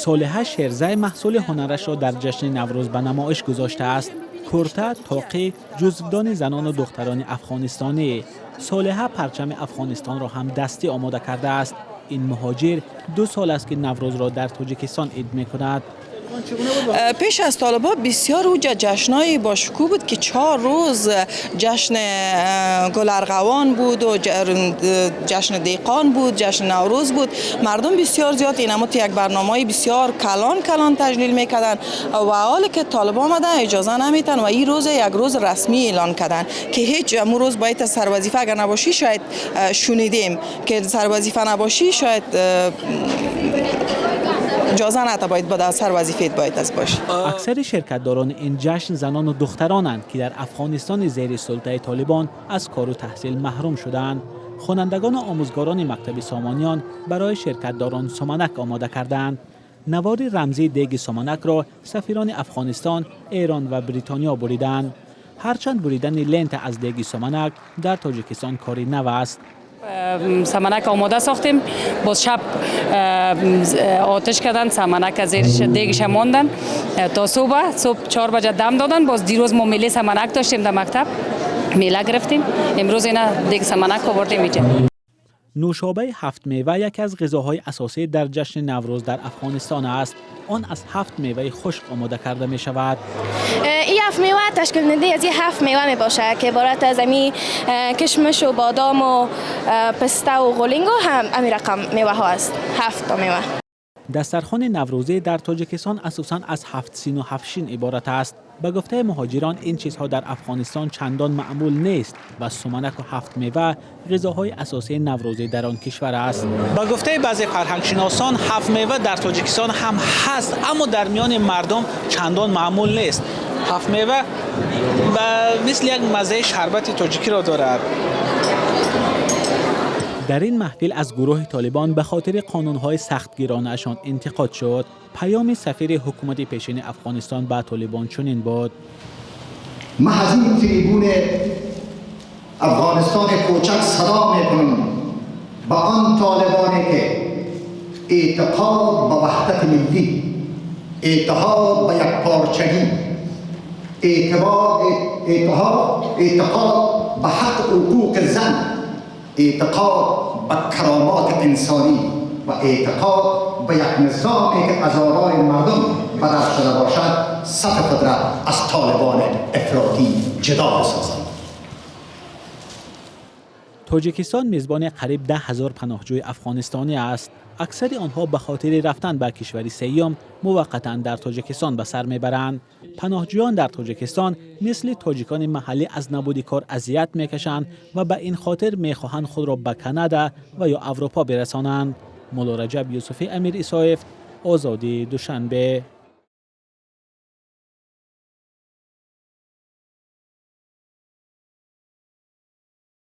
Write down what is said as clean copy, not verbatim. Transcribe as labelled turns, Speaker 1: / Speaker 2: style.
Speaker 1: Солиҳа Шерзай маҳсули ҳунарашро дар ҷашни Наврӯз ба намоиш гузоштааст. Курта, тоқӣ, ҷузвдони занону духтарони афғонистонӣ. Солиҳа парчами Афғонистонро ҳам дастӣ омода кардааст. Ин муҳоҷир 2 сол аст, ки Наврӯзро дар Тоҷикистон ид мекунад.
Speaker 2: Пеш аз толибо бисёр уҷа ҷашнҳои бошукӯҳ буд, ки 4 рӯз ҷашни гуларғавон буд ва ҷашни деҳқон буд, ҷашни Наврӯз буд. Мардум бисёр зиёд инамут як барномаҳои бисёр калон калон таҷлил мекарданд ва ҳоле ки толиб омадан, иҷоза наметан ва ин рӯз як рӯз расмӣ эълон карданд, ки ҳеҷ аму рӯз бояд сарвазифа агар набошӣ, шояд шунидем, ки сарвазифа набошӣ, шояд иҷоза ната, бояд ба сар вазифаат бояд аз бошӣ.
Speaker 1: Аксари ширкатдорони ин ҷашн занону духтаронанд, ки дар Афғонистони зери султаи Толибон аз кору таҳсил маҳрум шудаанд. Хонандагону омӯзгорони мактаби Сомониён барои ширкатдорон суманак омода кардаанд. Навори рамзии деги суманакро сафирони Афғонистон, Эрон ва Бритониё буридаанд. Ҳарчанд буридани лента аз деги суманак дар Тоҷикистон кори нав аст.
Speaker 3: Саманак омода сохтем, боз шаб оташ кардан, саманака зериш дегиша мондан то субҳ. Субҳ 4 баҷа дам додан. Боз дирӯз мо меле саманак доштем, дар мактаб мела гирифтем. Имрӯз ина дег саманак овардем иҷа.
Speaker 1: Нӯшобаи ҳафтмева яке аз ғизоҳои асосӣ дар ҷашни Наврӯз дар Афғонистон аст. Он аз ҳафт меваи хушк омода карда мешавад.
Speaker 4: این هفت میوه تشکیل دهنده از این هفت میوه می باشد که عبارت از امی کشمش و بادام و پسته و غلینگ و هم امی رقم میوه ها است، هفت تا میوه.
Speaker 1: Дастархони наврӯзӣ дар Тоҷикистон асосан аз ҳафт сину ҳафт шин иборат аст. Ба гуфтаи муҳоҷирон, ин чизҳо дар Афғонистон чандон маъмул нест ва суманаку ҳафт мева ғизоҳои асосии наврӯзӣ дар он кишвар аст.
Speaker 5: Ба гуфтаи баъзе фарҳангшиносон, ҳафт мева дар Тоҷикистон ҳам ҳаст, аммо дар миёни мардум чандон маъмул нест. Ҳафт мева ба мисли як маззаи шарбати тоҷикиро дорад.
Speaker 1: Дар ин маҳфил аз гурӯҳи Толибон ба хотири қонунҳои сахтгиронаашон интиқод шуд. Паёми сафири ҳукумати пешини Афғонистон ба Толибон чунин буд:
Speaker 6: من از این تریبون افغانستان کوچک صدا میکنم به آن طالبانی که اعتقاد به وحدت ملی، اعتقاد به یک پارچگی، اعتبار اعتقاد اعتقاد به حق حقوق زن، اعتقاد به کرامات انسانی و اعتقاد به یک نظامی که از آرای مردم به دست شده باشد، صف خود را از طالبان افراطی جدا بسازند.
Speaker 1: Тоҷикистон мизбони қариб 10 000 паноҳҷӯи афғонистонӣ аст. Аксари онҳо ба хотири рафтан ба кишвари сеюм муваққатан дар Тоҷикистон ба сар мебаранд. Паноҳҷӯён дар Тоҷикистон мисли тоҷикони маҳаллӣ аз набуди кор азият мекашанд ва ба ин хотир мехоҳанд худро ба Канада ва ё Аврупо бирасонанд. Муллораҷаб Юсуфӣ, Амир Исоев, Озодӣ, Душанбе.